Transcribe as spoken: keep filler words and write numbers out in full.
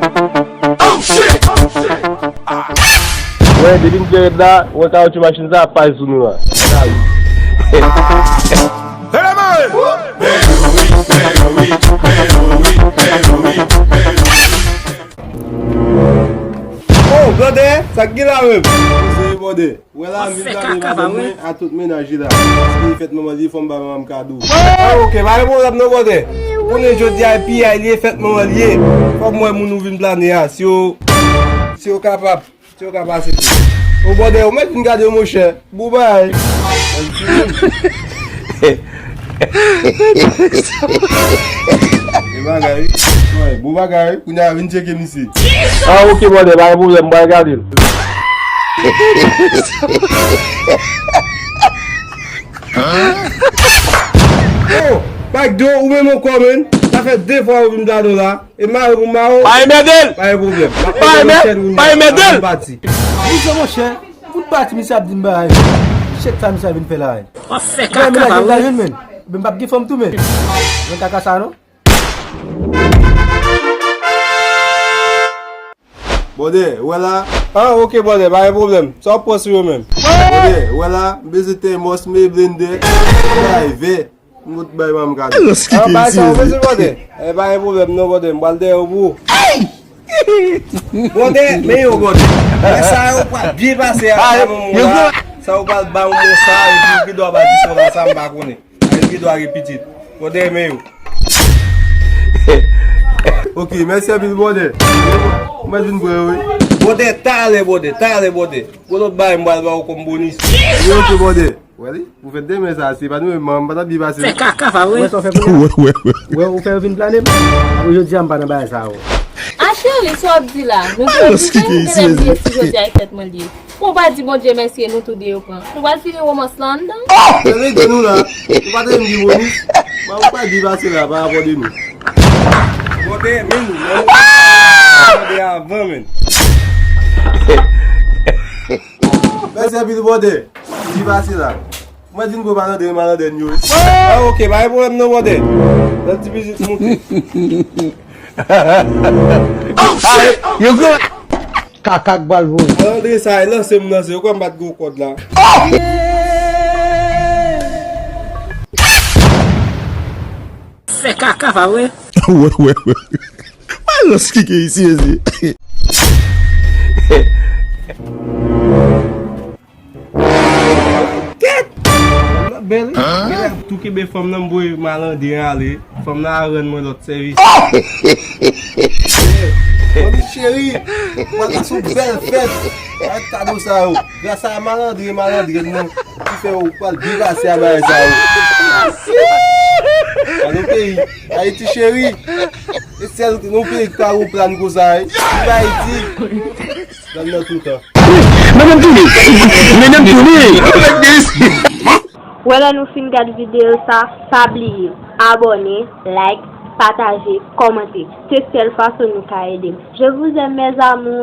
Wè, depi m te ret la, wè kawotchou machin sa ap pase sou nou an. Oh, brother, sa k gen la menm? Mesye, brother. Wè la, m vin pale madanm mwen a tout mennaj li la. Paske li fèt manman li, fò m ba manman m kado. Ah, ok, pa gen pwoblèm non, brother. Konnen jodi a, e piyay li ye, fèt manman li ye. Fò m wè moun ou vin plane a, si yo, si yo kapab, si yo ka pase tou. O brother, ou mèt vin gade yo, monchè. Bon bagay. E bagay, wi. Bon bagay, wi. Kounye a vin tcheke misye. Ah, ok, brother, pa gen pwoblèm, m pral gade l. Oh, Mike Do, ou menm ankò, man. Sa fè de fwa ou vin plane la. E mare pou mare. Pa enmède l! Pa gen pwoblèm. Pa enmède l! Pa enmède l! Pati. Misye, monchè, fout pati, misye ap di m bagay. Shit sa misye vin fè la. W ap fè kaka, pa vre? Menaj la jwenn, men. Men m p ap gen fanm tou, men. Men kaka sa, non? Brother, wè la. Ah, ok, brother, pa gen pwoblèm. Sa w ap pran sou yo menm? Brother, wè la, m bezwen tèmòs, m bezwen blendè, m bay vè. M pot bay manm kado. Ah, bay sa w bezwen, brother. Eh, pa gen pwoblèm, non, brother, m pral dèyè w pou ou. Brother, men yo, brother. Men sa yo pral byen pase a, a manman w la. Sa yo pral ba manman w sa, epi yo gen dwa ba di sa w la, sa m pa konnen. Yo gen dwa gen pitit. Brother, men yo. Ok, mèsi anpil, brother. Mwen vin pran yo, wi. Brother, talè, brother, talè, brother. Gwo lòt bagay m pral ba w kòm bonis. Yo, ok, brother. Wè li, pou fèt demen sa, se pa nou menm, m pa t ap byen pase. Fè kaka, pa vre? Wè sa w fè kounye a? Wè, wè, wè. Wè, ou fè yo vin plane m? Apre jodi a, m pa nan bagay sa, wè. A cheri, sa w ap di la? Nou te oblije, nou te oblije si jodi a e fèt mwen li ye. Ou pa di Bondye mèsi e nou tou de yo pran. Nou pral fini womans lan anndan. Yo rete nou la. Nou pa te menm gen bonis. Bon, ou pa di pase la pa rapò de nou. Bon, te men nou, men nou. Mande avan, men. Mèsi anpil, brother. Ki pase la? Mwen di n gwo malandren, malandren yo. Ah, ok, pa gen pwoblèm non, brother. Nan ti biznis moute. Yo gwo kaka k bal voye. Malandren sa, e lanse m lanse, yo kwè m pa t gwo kòd la. Fè kaka, pa vre? Wè, wè, wè. Balans ki gen isi, mesye. Kèt! Bèl, wi. Genlè ap tou kenbe fanm nan, m voye malandren ale. Fanm nan a rann mwen lòt sèvis. Mami cheri, mwen ta sou bèl fèt. Ak kado sa yo. Gras a malandren, malandren nou. Ki fè ou pral byen pase a bagay sa yo. Nan nou peyi, Ayiti cheri. E sèl nou peyi ki ka gon plan konsa, wi. Viv Ayiti. Plan nan toutan. Mennen m tounen. Mennen m tounen. Wè lè nou fin gad videyo sa, pa bliye abòne, like, pataje, kòmante. Se sèl fason nou ka ede m. Je vous aime, mes amours.